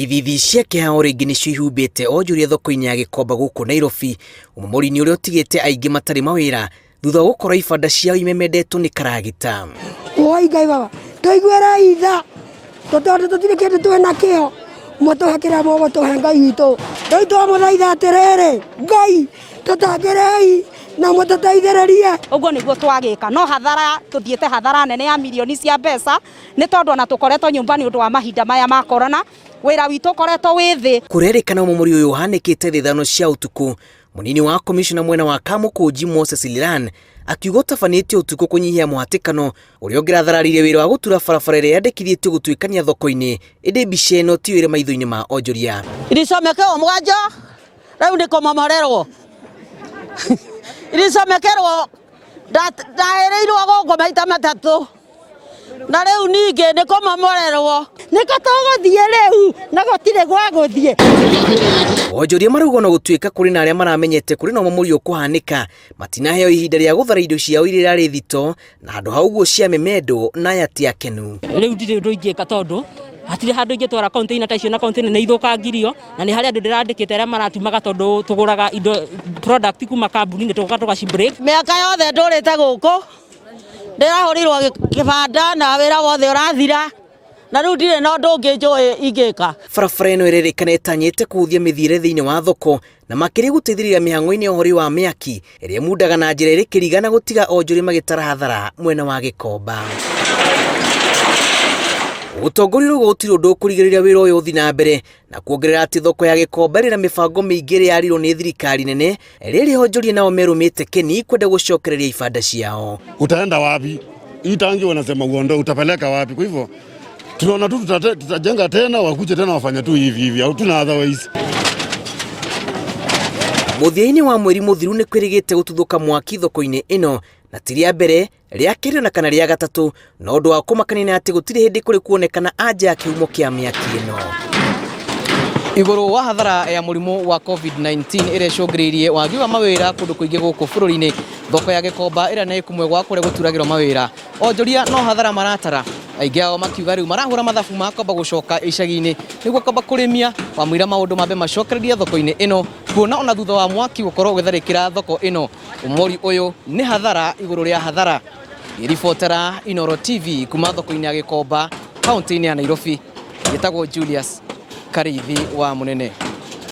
Ithithi cia kĩeha o rĩngĩ nĩcio ihumbĩte onjoria thoko-inĩ ya Gĩkomba gũkũ Nairobi, ũmomori-inĩ ũrĩa ũtigĩte aingĩ matarĩ mawĩra thutha wa gũkorwo ibanda ciao imemendetwo nĩ karagita. Woi Ngai baba, tũiguĩrei tha, tondũ tũtirĩ kĩndũ twĩ nakĩo, mũtũhe kĩrĩa mũgũtũhe Ngai witũ. Rĩu twamũthaitha atĩrĩrĩ, Ngai tũtangĩrei na mũtũteithĩrĩrie. Ũguo nĩguo twagĩka, no hathara tũthiĩte hathara nene ya mirioni cia mbeca, nĩ tondũ ona tũkoretwo nyũmba nĩ ũndũ wa mahinda maya ma corona, wĩra witũ ũkoretwo wĩ thĩ. Kũrerĩkana ũmomori ũyũ ũhanĩkĩte thaa 5 cia ũtukũ. Mũnini wa komishona mwena wa Kamũkũnji Moses Lilan akiuga ũtabanĩtio ũtukũ kũnyihia mũhatĩkano ũrĩa ũngĩrathararirie wĩra wa gũtura barabara ĩrĩa yandĩkithĩtio gũtuĩkania thoko-inĩ, ĩndĩ mbica ĩno tiyo ĩrĩ maitho-inĩ ma onjoria. Ilichomekewa mũganja rĩu nĩ kũmomorerwo ilichomekerwo ndahĩrĩirwo gũkũ maita matatũ na rĩu ningĩ nĩ kũmomorerwo. Nĩkũ tũgũthiĩ rĩu na gũtirĩ gwa gũthiĩ. Onjoria marauga ona gũtuĩka kũrĩ na arĩa maramenyete kũrĩ na ũmomori ũkũhanĩka, matinaheo ihinda rĩa gũthara indo ciao iria irarĩ thito na handũ ha ũguo ciamemendwo na aya ti akenu. Rĩu ndirĩ ũndũ ingĩka tondũ hatirĩ handũ ingĩtwara container ta icio na container nĩ ithũkangirio na nĩ harĩ andũ ndĩrandĩkĩte arĩa maratumaga tondũ tũgũraga indo product kuma kambuni-inĩ tũgoka tũgaci break. Mĩaka yothe ndũrĩte gũkũ ndĩrahũrirwo kĩbanda na wĩra wothe ũrathira na rĩu ndirĩ na ũndũ ũngĩ njũĩ ingĩka. Barabara ĩno ĩrerĩkana ĩtanyĩte kũhũthia mĩthiĩre thĩinĩ wa thoko na makĩria gũteithĩrĩria mĩhang'o-inĩ ya ũhori wa mĩaki ĩrĩa ĩmundaga na njĩra ĩrĩ kĩriga na gũtiga onjoria magĩtara hathara mwena wa Gĩkomba. Ũtongoria ũrauga gũtirĩ ũndũ ũkũrigĩrĩria wĩra ũyũ ũthiĩ na mbere na kuongerera atĩ thoko ya Gĩkomba ĩrĩ na mĩbango mĩingĩ ĩrĩa yarirwo nĩ thirikari nene ĩrĩa ĩrĩ onjoria nao merũmĩte kĩni kwenda gũcokereria ibanda ciao. Utaenda wapi? Hii tangi wanasema uondoe, utapeleka wapi? Kwa hivyo tunaona tu tutajenga tena, wakuje tena wafanye tu hivi hivi, hatuna otherwise. Mũthia-inĩ wa mweri mũthiru nĩ kwĩrĩgĩte gũtuthũka mwaki thoko-inĩ ĩno na ti rĩa mbere, rĩa kerĩ ona kana rĩa gatatũ, na ũndũ wa kũmakania nĩ atĩ gũtirĩ hĩndĩ kũrĩ kuonekana anja ya kĩhumo kĩa mĩaki ĩno. Igũrũ wa hathara ya mũrimũ wa COVID-19 ĩrĩa ĩcũngĩrĩirie wagi wa mawĩra kũndũ kũingĩ gũkũ bũrũri-inĩ, thoko ya Gĩkomba ĩrĩa nĩ kũmwe gwa kũrĩa gũturagĩrwo mawĩra, onjoria no hathara maratara, aingĩ ao makiuga rĩu marahũra mathabu ma kwamba gũcoka icagi-inĩ nĩguo kwamba kũrĩmia wamũira maũndũ mambe macokererie thoko-inĩ ĩno, kuona ona thutha wa mwaki gũkorwo ũgĩtharĩkĩra thoko ĩno, ũmori ũyũ nĩ hathara igũrũ rĩa hathara. Ngĩribotera Inooro TV kuma thoko-inĩ ya Gĩkomba, kaunti-inĩ ya Nairobi, njĩtagwo Julius Karĩithi wa Mũnene.